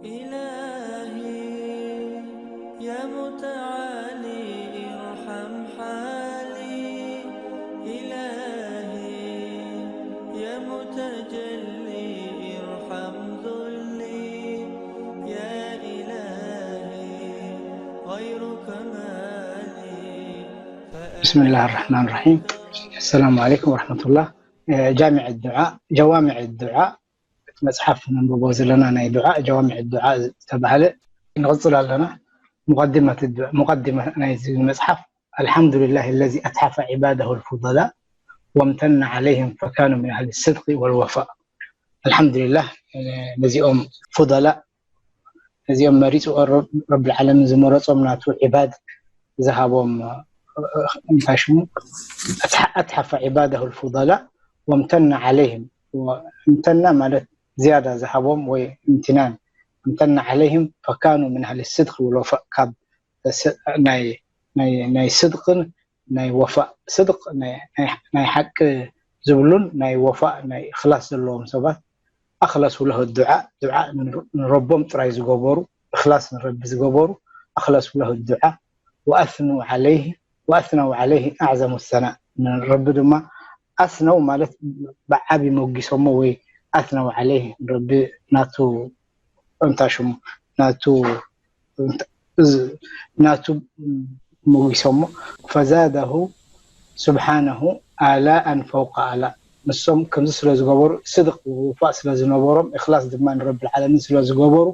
إلهي يا متعالي ارحم حالي، إلهي يا متجلي ارحم ذلي، يا إلهي غيرك ما لي. بسم الله الرحمن الرحيم. السلام عليكم ورحمة الله. ጃሚዕ ዱዓ፣ ጀዋሚዕ ዱዓ፣ እቲ መፅሓፍ ነንብቦ ዘለና ናይ ዱዓ ጀዋሚዕ ዱዓ ዝተባህለ ንቕፅል ኣለና። ሙቐዲመት ዱዓ፣ ሙቐዲመ ናይዚ መፅሓፍ: الحمد لله الذي أتحف عباده الفضلاء وامتن عليهم فكانوا من أهل الصدق والوفاء. الحمد لله ነዚኦም ፉضلاء ነዚኦም መሪፁ ረብል ዓለሚን ዝመረፆም ናቱ ዒባድ ዝሃቦም እንታይ ሽሙ أتحف عباده الفضلاء وامتن عليهم። እምተና ማለት ዝያዳ ዝሃቦም ወይ እምትናን እምተና عليهم فكانوا من أهل الصدق والوفاء ካብ ናይ ናይ ናይ ስድቅን ናይ ወፋእ ስድቅ ናይ ናይ ናይ ሓቂ ዝብሉን ናይ ወፋእ ናይ እኽላስ ዘለዎም ሰባት أخلصوا له الدعاء ዱዓ ንረቦም ጥራይ ዝገበሩ እኽላስ ንረቢ ዝገበሩ أخلصوا له الدعاء وأثنوا عليه وأثنوا عليه أعظم الثناء ንረቢ ድማ أثنوا ማለት ብዓቢ ሞጊሶሞ ወይ أثنوا عليه ንረቢ ናቱ እንታይ ሽሙ ናቱ ናቱ ሞጊሶሞ فزاده سبحانه آلاء فوق آلاء ንሶም ከምዚ ስለ ዝገበሩ ስድቅ ውፋእ ስለ ዝነበሮም እኽላስ ድማ ንረብል ዓለሚን ስለ ዝገበሩ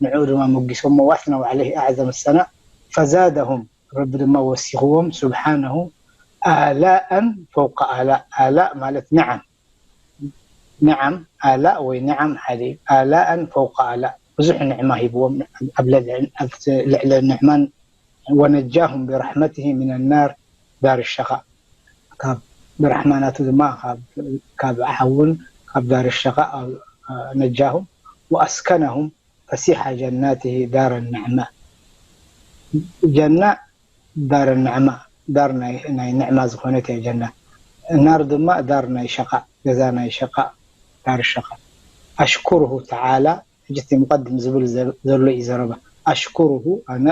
ንዕኡ ድማ ሞጊሶሞ وأثنوا عليه أعظم الثناء فزادهم ረቢ ድማ ወሲኽዎም سبحانه آلاء فوق آلاء آلاء ማለት نعم نعم آلاء ወይ نعم ሓደ እዩ آلاء فوق آلاء ብዙሕ ንዕማ ሂብዎም ኣብ ልዕሊ ንዕማን ونجاهم برحمته من النار دار الشقاء ካብ ብራሕማናቱ ድማ ካብ ሓውን ካብ دار الشقاء نجاهم وأسكنهم فسيح جناته دار النعماء ጀና دار النعماء دار ናይ ንዕማ ዝኾነት እያ ጀና النار ድማ دار ናይ ሸቃእ ገዛ ናይ ሸቃእ دار الشقاء أشكره تعالى ሕጂ እቲ مقدم ዝብል ዘሎ እዩ ዘረባ أشكره ኣነ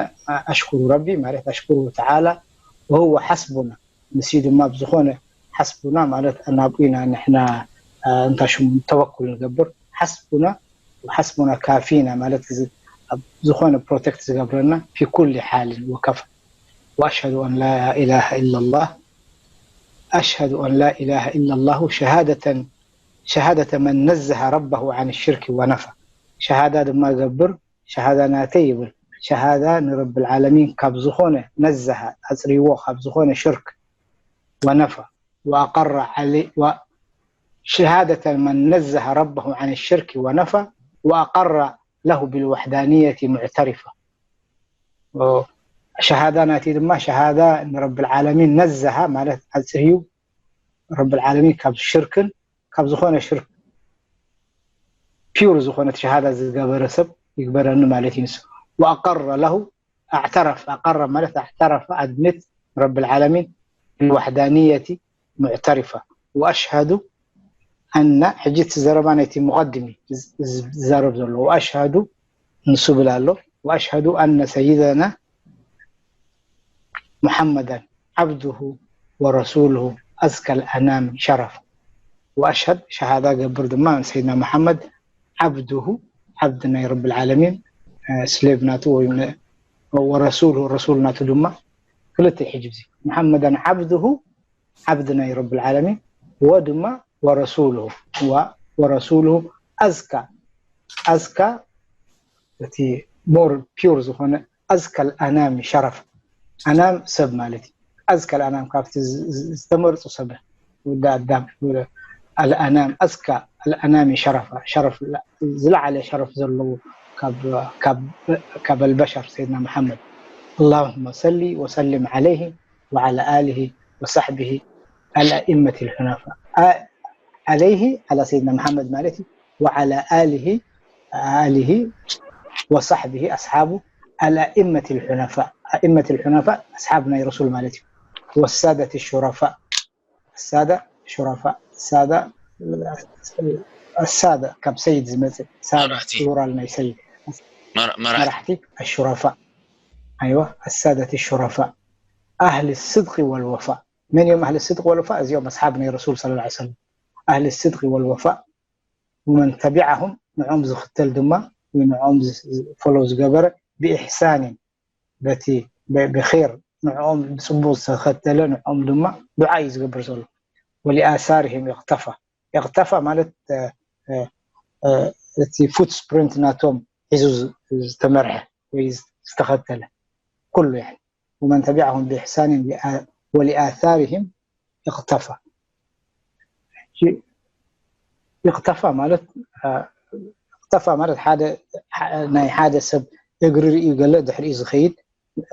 أشكر ربي ማለት أشكره تعالى وهو حسبنا ንሱ ድማ ብዝኾነ حسبنا ማለት ናብኡ ኢና ንሕና እንታይ ሽሙ ተወኩል ንገብር حسبنا وحسبنا كافينا ማለት ዝኾነ ፕሮቴክት ዝገብረና في كل حال وكفى وأشهد أن لا إله إلا الله أشهد أن لا إله إلا الله شهادة شهادة من نزه ربه عن الشرك ونفى شهادة ድማ ገብር شهادة ናተይ ይብል شهادة ንረብል ዓለሚን ካብ ዝኾነ نزه ኣፅርይዎ ካብ ዝኾነ ሽርክ ونفى وأقر عليه و شهادة من نزه ربه عن الشرك ونفى وأقر له بالوحدانية معترفا شهادة ናተይ ድማ شهادة ንረብል ዓለሚን نزه ማለት ኣፅርዩ ረብል ዓለሚን ካብ ሽርክን ካብ ዝኾነ ሽርክ ፒውር ዝኾነት شهادة ዝገበረ ሰብ ይግበረኒ ማለት እዩ ንሱ وأقر له اعترف أقر ማለት اعترف أدمت رب العالمين بالوحدانية معترفا وأشهد أن ሕጂ እቲ ዘረባ ናይቲ مقدم እዩ ዝዛረብ ዘሎ وأشهد ንሱ ብል ኣሎ وأشهد أن سيدنا محمدا عبده ورسوله أزكى الأنام شرفا وأشهد شهادة ገብር ድማ سيدنا محمد عبده عبد ናይ رب العالمين slave ናቱ ወይ ورسوله رسول ናቱ ድማ ክልተ ሕጂ محمدا عبده عبد ናይ رب العالمين و ድማ ورسوله و ورسوله أزكى أزكى እቲ more pure ዝኾነ أزكى الأنام شرفا أنام ሰብ ማለት እዩ أزكى الأنام ካብቲ ዝተመርፁ ሰብ ወዲ ኣዳም الأنام أزكى الأنام شرفا شرف ዝለዓለ شرف ዘለዎ ካብ البشر سيدنا محمد اللهم صل وسلم عليه وعلى آله وصحبه الأئمة الحنفاء عليه على سيدنا محمد ማለት እዩ وعلى آله آله وصحبه أصحابه الأئمة الحنفاء أئمة الحنفاء أصحاب ናይ رسول ማለት እዩ والسادة الشرفاء السادة شرفاء السادة السادة ካብ سيد ዝመፅእ سادة plural ናይ سيد መራሕቲ الشرفاء أيوة السادة الشرفاء أهل الصدق والوفاء من هم أهل الصدق والوفاء እዚኦም أصحاب ናይ رسول صلى الله عليه وسلم أهل الصدق والوفاء ومن تبعهم ንዕኦም ዝኽተል ድማ ንዕኦም follow ዝገበረ بإحسان በቲ ብخير ንዕኦም ብፅቡቅ ዝተኸተለ ንዕኦም ድማ ዱዓ እዩ ዝገብር ዘሎ ولآثارهم اقتفى اقتفى ማለት እቲ footprint ናቶም ሒዙ ዝተመርሐ ወይ ዝተኸተለ ኩሉ يعني ومن تبعهم بإحسان ولآثارهم اقتفى اقتفى ማለት اقتفى ማለት ሓደ ናይ ሓደ ሰብ እግሪ ርእዩ ገለ ድሕሪኡ ዝኸይድ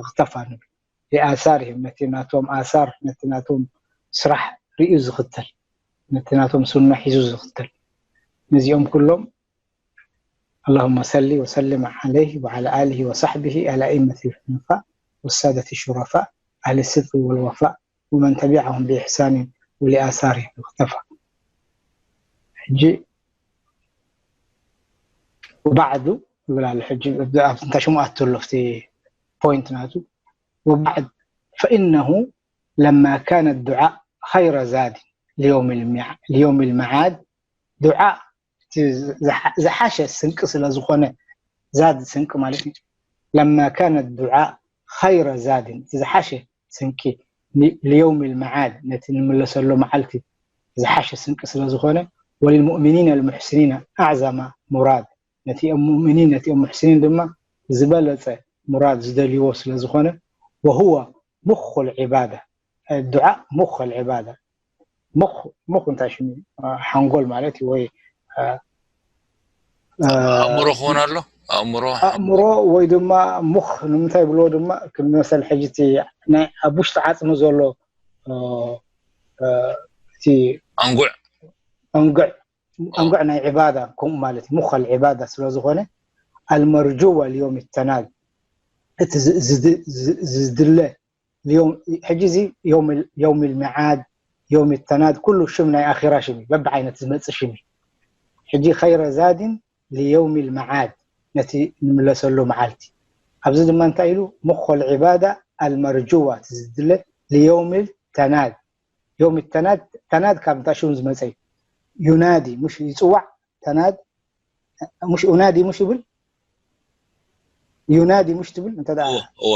اقتفى ንብል بآثارهم ነቲ ናቶም ኣሳር ነቲ ናቶም ስራሕ ርእዩ ዝኽተል ነቲ ናቶም ሱና ሒዙ ዝኽተል ነዚኦም ኩሎም اللهم صل وسلم عليه وعلى آله وصحبه الأئمة الحنفاء والسادة الشرفاء أهل الصدق والوفاء ومن تبعهم بإحسان ولآثارهم اقتفى ሕጂ وبعد ይብል ኣሎ ሕጂ እንታይ ሽሙ ኣትሎ ኣብቲ point ናቱ وبعد فإنه لما كان الدعاء خير زاد ليوم المعاد ዱዓ ዝሓሸ ስንቂ ስለ ዝኾነ ዛድ ስንቂ ማለት እዩ لما كان الدعاء خير زاد ዝሓሸ ስንቂ ليوم المعاد ነቲ ንምለሰሉ መዓልቲ ዝሓሸ ስንቂ ስለ ዝኾነ وللمؤمنين المحسنين أعظم مراد ነቲኦም مؤمنين ነቲኦም محسنين ድማ ዝበለፀ مراد ዝደልይዎ ስለ ዝኾነ وهو مخ العبادة الدعاء مخ العبادة مخ مخ እንታይ ሽሙ ሓንጎል ማለት እዩ ወይ ኣእምሮ ክኾን ኣሎ ኣእምሮ ኣእምሮ ወይ ድማ مخ ንምንታይ ብልዎ ድማ ክመሰል ሕጂ እቲ ናይ ኣብ ውሽጢ ዓፅሚ ዘሎ እቲ ኣንጉዕ ኣንጉዕ ኣንጉዕ ናይ عبادة ከምኡ ማለት مخ العبادة ስለ ዝኾነ المرجو ليوم التناد እቲ ዝድለ ሕጂ እዚ يوم المعاد يوم التناد ኩሉ ሽም ናይ ኣኺራ ሽም እዩ በብዓይነት ዝመፅእ ሽም እዩ ሕጂ خير زاد ليوم المعاد ነቲ ንምለሰሉ መዓልቲ ኣብዚ ድማ እንታይ ኢሉ مخ العبادة المرجوة ዝድለ ليوم التناد يوم التناد ተናድ ካብ እንታይ ሽም ዝመፀ እዩ ዩናዲ مش ይፅዋዕ ተናድ مش ኡናዲ مش ይብል ዩናዲ مش ትብል እንተ ደኣ እዋ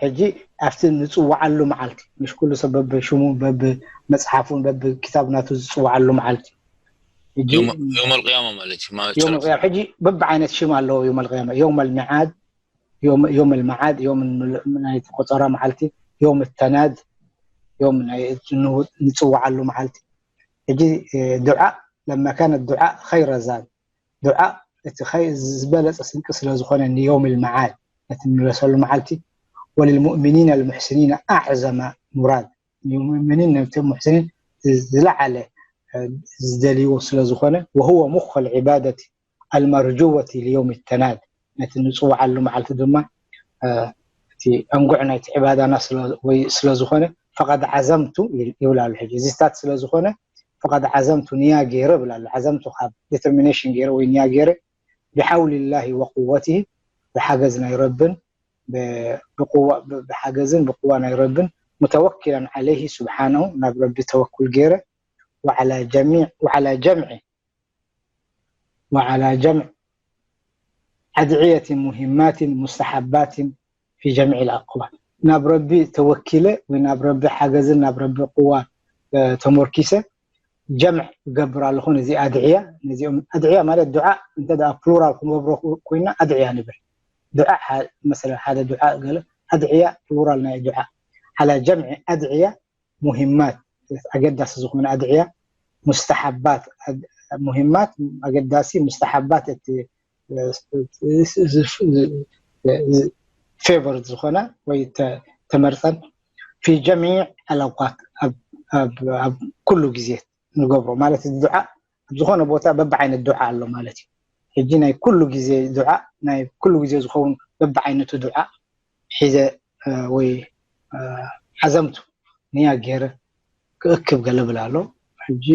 ሕጂ ኣብቲ ንፅዋዓሉ መዓልቲ مش ኩሉ ሰብ በብሽሙ በብመፅሓፉን በብኪታብ ናቱ ዝፅዋዓሉ መዓልቲ ሕጂ يوم يوم القيامة ማለት እዩ ማለት يوم القيامة ሕጂ በብዓይነት ሽም ኣለዎ يوم القيامة يوم المعاد يوم يوم المعاد يوم ናይ ቆፀራ መዓልቲ يوم التناد يوم ናይ ንፅዋዓሉ መዓልቲ ሕጂ ዱዓ لما كان الدعاء خير زاد ዱዓ እቲ ዝበለፀ ስንቂ ስለ ዝኾነ ንيوم المعاد ነቲ ንምለሰሉ መዓልቲ وللمؤمنين المحسنين أعظم مراد ሙእሚኒን ነቶም ሙሕሲኒን ዝለዓለ ዝደልይዎ ስለ ዝኾነ وهو مخ العبادة المرجوة ليوم التناد ነቲ ንፅውዓሉ መዓልቲ ድማ እቲ ኣንጉዕ ናይቲ ዕባዳና ወይ ስለ ዝኾነ فقد عزمت ይብል ኣሎ ሕጂ እዚ ስታት ስለ ዝኾነ فقد عزمت ንያ ገይረ ይብል ኣሎ عزمت ካብ determination ገይረ ወይ ንያ ገይረ بحول الله وقوته ብሓገዝ ናይ ረብን ብሓገዝን ብቁዋ ናይ ረብን متوكلا عليه سبحانه ናብ ረቢ ተወኩል ገይረ وعلى جميع وعلى جمع وعلى جمع أدعية مهمات مستحبات في جميع الأقوال ናብ ረቢ ተወኪለ ወይ ናብ ረቢ ሓገዝን ናብ ረቢ ቁዋ ተመርኪሰ ጀምዕ እገብር ኣለኹ ነዚ ኣድዕያ ነዚኦም ኣድዕያ ማለት ዱዓ እንተ ደኣ ፕሉራል ክንገብሮ ኮይና ኣድዕያ ንብል ዱዓ መሰለ ሓደ ዱዓ ገለ ኣድዕያ ፕሉራል ናይ ዱዓ على جمع أدعية مهمات ኣገዳሲ ዝኾነ ኣድዕያ مستحبات مهمات ኣገዳሲ مستحبات እቲ favored ዝኾነ ወይ ተመርፀን في جميع الأوقات ኣብ ኩሉ ግዜ ንገብሮ ማለት እዚ ዱዓ ኣብ ዝኾነ ቦታ በብዓይነት ዱዓ ኣሎ ማለት እዩ ሕጂ ናይ ኩሉ ግዜ ዱዓ ናይ ኩሉ ግዜ ዝኸውን በብዓይነቱ ዱዓ ሒዘ ወይ ዓዘምቱ ንያ ገይረ ክእክብ ገለ ብል ኣሎ ሕጂ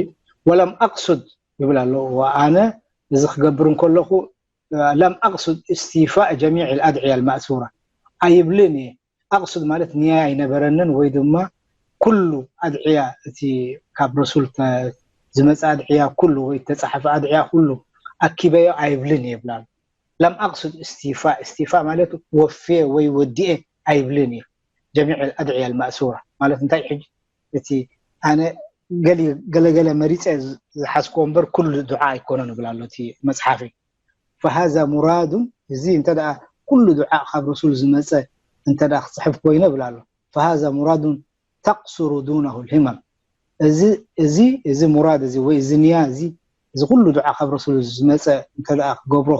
ولم أقصد ይብል ኣሎ ኣነ እዚ ክገብር እንከለኹ ለም ኣቅሱድ እስቲፋእ ጀሚዕ ኣድዕያ ልማእሱራ ኣይብልን እየ። ኣቅሱድ ማለት ንያ ኣይነበረንን ወይ ድማ ኩሉ ኣድዕያ እቲ ካብ ረሱል ዝመፀ ኣድዕያ ኩሉ ወይ ተፃሓፈ ኣድዕያ ኩሉ ኣኪበዮ ኣይብልን እየ ይብላሉ። ለም ኣቅሱድ እስቲፋእ እስቲፋእ ማለት ወፍየ ወይ ወዲኤ ኣይብልን እየ። ጀሚዕ ኣድዕያ ልማእሱራ ማለት እንታይ ሕጂ እቲ ኣነ ገለገለ መሪፀ ዝሓዝኮ እምበር ኩሉ ዱዓ ኣይኮነን ይብል ኣሎ እቲ መፅሓፈይ። ፈሃዛ ሙራዱን እዚ እንተ ኩሉ ዱዓ ካብ ረሱል ዝመፀ እንተ ክፅሕፍ ኮይነ ይብል ኣሎ። ፈሃዛ ሙራዱን ተቅሱሩ ዱነሁ ልሂመም። እዚ እዚ ሙራድ እዚ ወይ እዚ ንያ እዚ እዚ ኩሉ ዱዓ ካብ ረሱል ዝመፀ እንተ ክገብሮ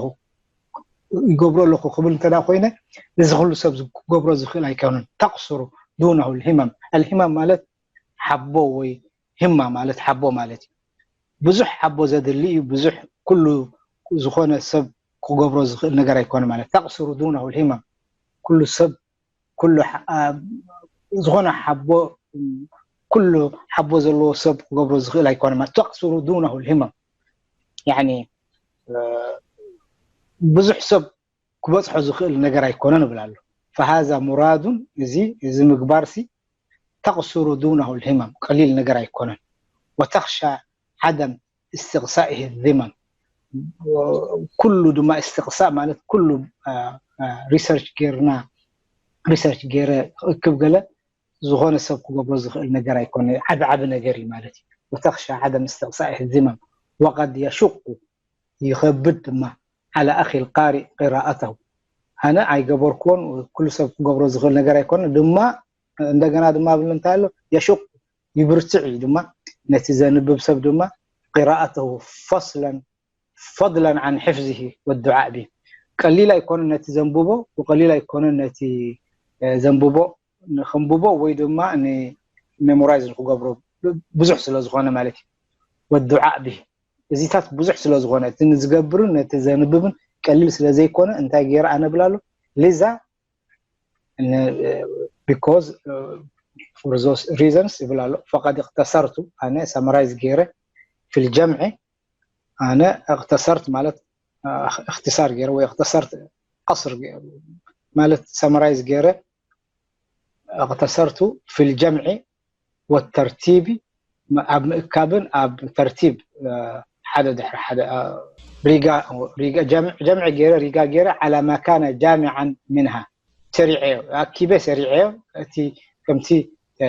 ይገብሮ ኣለኹ ክብል እንተ ኮይነ እዚ ኩሉ ሰብ ክገብሮ ዝኽእል ኣይኮነን። ተቅሱሩ ዱነሁ ልሂመም። ኣልሂመም ማለት ሓቦ ወይ ህማ ማለት ሓቦ ማለት እዩ። ብዙሕ ሓቦ ዘድሊ እዩ። ብዙሕ ኩሉ ዝኾነ ሰብ ክገብሮ ዝኽእል ነገር ኣይኮነ ማለት ተቅስሩ ዱነሁ ልሂመም። ኩሉ ሰብ ኩሉ ዝኾነ ሓቦ ኩሉ ሓቦ ዘለዎ ሰብ ክገብሮ ዝኽእል ኣይኮነ ማለት ተቅስሩ ዱነሁ ልሂመም። ያኒ ብዙሕ ሰብ ክበፅሖ ዝኽእል ነገር ኣይኮነን ይብል ኣሎ። ፈሃዛ ሙራዱን እዚ እዚ ምግባርሲ ተቅስሩ ዱነሁ ልሂመም ቀሊል ነገር ኣይኮነን። ወተኽሻ ዓደም እስትቕሳኢህ ዚመም ኩሉ ድማ እስትቕሳእ ማለት ኩሉ ሪሰርች ጌርና ሪሰርች ጌረ ክእክብ ገለ ዝኾነ ሰብ ክገብሮ ዝኽእል ነገር ኣይኮነ ዓቢ ዓቢ ነገር እዩ ማለት እዩ። ወተኽሻ ዓደም እስትቕሳኢህ ዚመም ወቀድ የሹቁ ይኸብድ ድማ ዓላ ኣኺ ልቃሪእ ቂራኣተሁ ኣነ ኣይገበርክዎን ኩሉ ሰብ ክገብሮ ዝኽእል ነገር ኣይኮነ ድማ እንደገና ድማ ብል እንታይ ኣሎ የሹቅ ይብርትዕ እዩ ድማ ነቲ ዘንብብ ሰብ ድማ ቂራኣተሁ ፈስለን ፈضلا عن حفظه والدعاء به ቀሊል ኣይኮነ ነቲ ዘንብቦ ወቀሊል ኣይኮነ ነቲ ዘንብቦ ንከንብቦ ወይ ድማ ንሜሞራይዝ ንክገብሮ ብዙሕ ስለ ዝኾነ ማለት እዩ። ወዱዓ ብሂ እዚታት ብዙሕ ስለ ዝኾነ እቲ ንዝገብርን ነቲ ዘንብብን ቀሊል ስለ ዘይኮነ እንታይ ገይረ ኣነ ብላሉ ሊዛ because for those reasons ይብል ኣሎ ፈቀድ እክተሰርቱ ኣነ ሰመራይዝ ገይረ ፊል ጀምዒ ኣነ እክተሰርት ማለት እክትሳር ገይረ ወይ እክተሰርት ቀስር ማለት ሰመራይዝ ገይረ እክተሰርቱ ፊል ጀምዒ ወተርቲቢ ኣብ ምእካብን ኣብ ተርቲብ ሓደ ድሕሪ ሓደ ሪጋ ጀምዒ ገይረ ሪጋ ገይረ ዓላ ማ ካነ ጃሚዓን ምንሃ ሰሪዐዮ ኣኪበ ሰሪዐዮ እቲ ከምቲ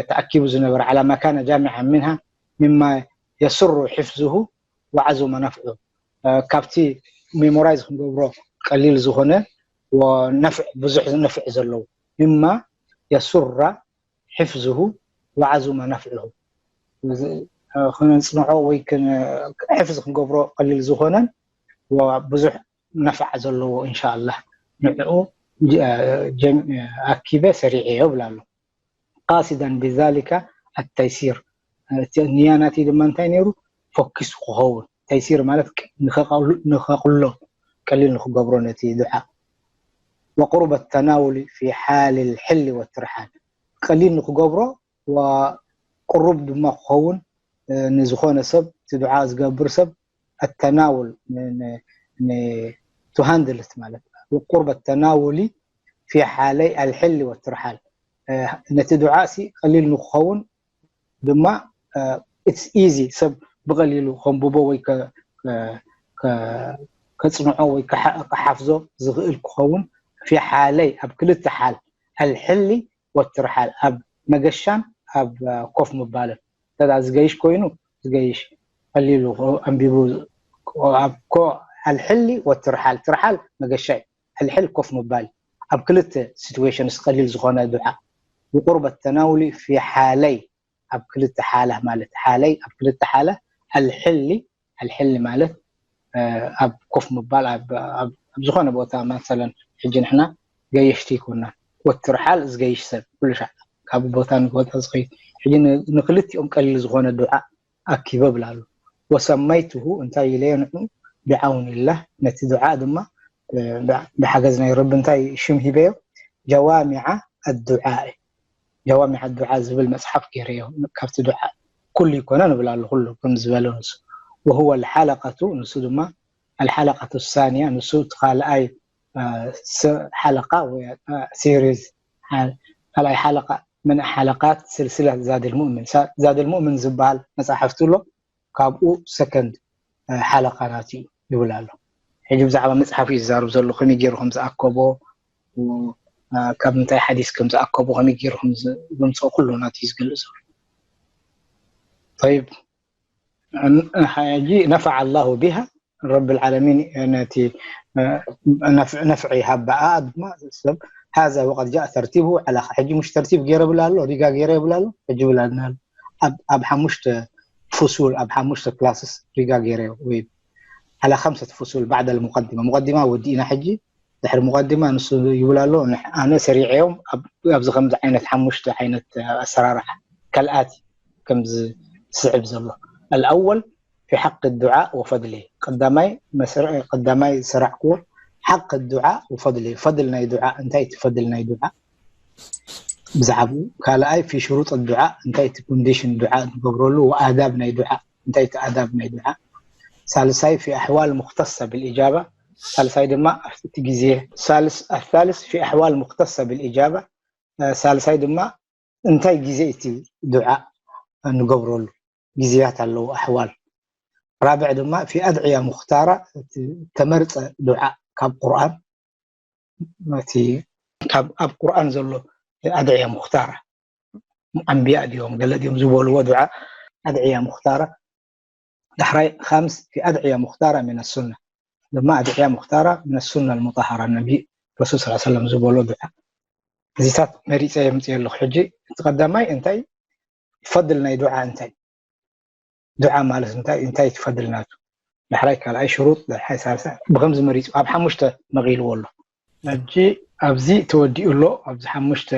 ተኣኪቡ ዝነበረ ዓላ ማ ካነ ጃሚዓን ምንሃ ምማ የስሩ ሕፍዝሁ ወዓዙመ ነፍዑ ካብቲ ሜሞራይዝ ክንገብሮ ቀሊል ዝኾነ ወነፍዕ ብዙሕ ነፍዕ ዘለዎ ምማ የሱራ ሕፍዝሁ ወዓዙመ ነፍዕሁ ክነፅንዖ ወይ ሕፍዝ ክንገብሮ ቀሊል ዝኾነን ብዙሕ ነፍዓ ዘለዎ እንሻ ኣላህ ንዕኡ ኣኪበ ሰሪዐዮ ይብል ኣሎ ቃሲደን ብዛሊካ ኣተይሲር ንያ ናተይ ድማ እንታይ ነይሩ ፎኪስ ክኸውን ተይሲር ማለት ንኸቕሎ ቀሊል ንክገብሮ ነቲ ዱዓ ወቁርበ ተናውሊ ፊ ሓል ልሕሊ ወትርሓል ቀሊል ንክገብሮ ቁሩብ ድማ ክኸውን ንዝኾነ ሰብ እቲ ዱዓ ዝገብር ሰብ ኣተናውል ቱ ሃንድልት ማለት ቁርበ ተናውሊ ፊ ሓለይ ኣልሕሊ ወትርሓል ነቲ ዱዓ ሲ ቀሊል ንክኸውን ድማ ኢትስ ኢዚ ሰብ ብቐሊሉ ከንብቦ ወይ ከፅንዖ ወይ ክሓፍዞ ዝኽእል ክኸውን ፊ ሓለይ ኣብ ክልተ ሓል ኣልሕሊ ወትርሓል ኣብ መገሻን ኣብ ኮፍ ምባልን እንተ ዝገይሽ ኮይኑ ዝገይሽ ቀሊሉ ኣንቢቡ ኣልሕሊ ወትርሓል ትርሓል መገሻ እዩ ሕልሕል ኮፍ ምባል ኣብ ክልተ ሲትዌሽንስ ቀሊል ዝኾነ ዱዓ ብቁርበት ተናውሊ ፊ ሓለይ ኣብ ክልተ ሓላ ማለት ሓለይ ኣብ ክልተ ሓላ ኣልሕሊ ኣልሕሊ ማለት ኣብ ኮፍ ምባል ኣብ ዝኾነ ቦታ መሰለን ሕጂ ንሕና ገየሽቲ ይኮና ወትርሓል ዝገይሽ ሰብ ኩሉ ሻዕ ካብ ቦታ ንቦታ ዝኸይድ ሕጂ ንክልቲኦም ቀሊል ዝኾነ ዱዓ ኣኪበ ብላሉ ወሰመይትሁ እንታይ ኢለዮ ንዑ ብዓውንላህ ነቲ ዱዓ ድማ ብሓገዝ ናይ ረቢ እንታይ ሽም ሂበዮ ጀዋሚዓ ኣዱዓ ጀዋሚዓ ኣዱዓ ዝብል መፅሓፍ ገይረዮ ካብቲ ዱዓ ኩሉ ይኮነ ንብላሉ ኩሉ ከም ዝበለ ንሱ ወህወ ልሓለቀቱ ንሱ ድማ الحلقة الثانية ንሱ እቲ ካልኣይ ሓለቃ ወይ ሲሪዝ ካልኣይ ሓለቃ من حلقات سلسلة زاد المؤمن። زاد المؤمن ዝበሃል መፅሓፍቲ ኣሎ፣ ካብኡ ሰከንድ ሓለቃ ናት እዩ ይብል ኣሎ። ሕጂ ብዛዕባ መፅሓፍ እዩ ዝዛረብ ዘሎ፣ ከመይ ገይሩ ከም ዝኣከቦ፣ ካብ ምንታይ ሓዲስ ከም ዝኣከቦ፣ ከመይ ገይሩ ከም ዘምፅኦ ኩሉ ናት እዩ ዝገልፅ ዘሎ። طيب፣ ሕጂ نفع الله بها رب العالمين ነቲ ነፍዒ ሃባ ድማ ሰብ هذا وقد جاء ترتيبه على ሕጂ مش ترتيب ገይረ ብላ ኣሎ ሪጋ ገይረ ብላ ኣሎ ሕጂ ብላልና ኣሎ ኣብ ሓሙሽተ فصول ኣብ ሓሙሽተ ክላስስ ሪጋ ገይረ ወይ على خمسة فصول بعد المقدمة مقدمة ወዲእና ሕጂ ድሕሪ مقدمة ንሱ ይብል ኣሎ ኣነ ሰሪዐዮም ኣብዚ ከምዚ ዓይነት ሓሙሽተ ዓይነት ኣሰራርሓ ካልኣት ከምዚ ስዕብ ዘሎ الأول في حق الدعاء وفضله ቀዳማይ መስርዕ ቀዳማይ ዝሰራዕክዎ حق الدعاء وفضله ፈድል ናይ ዱዓ እንታይ እቲ ፈድል ናይ ዱዓ ብዛዕባኡ ካልኣይ في شروط الدعاء እንታይ እቲ ኮንዲሽን ዱዓ ንገብረሉ وآداب ናይ ዱዓ እንታይ እቲ آداب ናይ ዱዓ ሳልሳይ في أحوال مختصة بالإجابة ሳልሳይ ድማ ኣብቲ ግዜ ሳልስ الثالث في أحوال مختصة بالإجابة ሳልሳይ ድማ እንታይ ግዜ እቲ ዱዓ ንገብረሉ ግዜያት ኣለዎ ኣሕዋል ራብዕ ድማ في أدعية مختارة ተመርፀ ዱዓ ካብ ቁርኣን እቲ ካብ ኣብ ቁርኣን ዘሎ ኣድዕያ ሙክታራ ኣንቢያ ድዮም ገለ ድዮም ዝበልዎ ዱዓ ኣድዕያ ሙክታራ ዳሕራይ خمس في أدعية مختارة من السنة ድማ ኣድዕያ ሙክታራ من السنة المطهرة ነቢ ረሱል صلى الله عليه وسلم ዝበሎ ዱዓ እዚታት መሪፀ የምፅእ ኣለኹ ሕጂ እቲ ቀዳማይ እንታይ ፈድል ናይ ዱዓ እንታይ ዱዓ ማለት እንታይ እንታይ ትፈድል ናቱ ዳሕራይ ካልኣይ ሽሩጥ ዳሕራይ ሳልሳይ ብከምዚ መሪፁ ኣብ ሓሙሽተ መቒልዎ ኣሎ ሕጂ ኣብዚ ተወዲኡ ኣሎ ኣብዚ ሓሙሽተ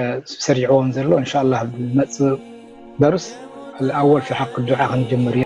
ሰሪዕዎም ዘሎ እንሻላ ዝመፅእ درس الأول في حق الدعاء ክንጅምር እዩ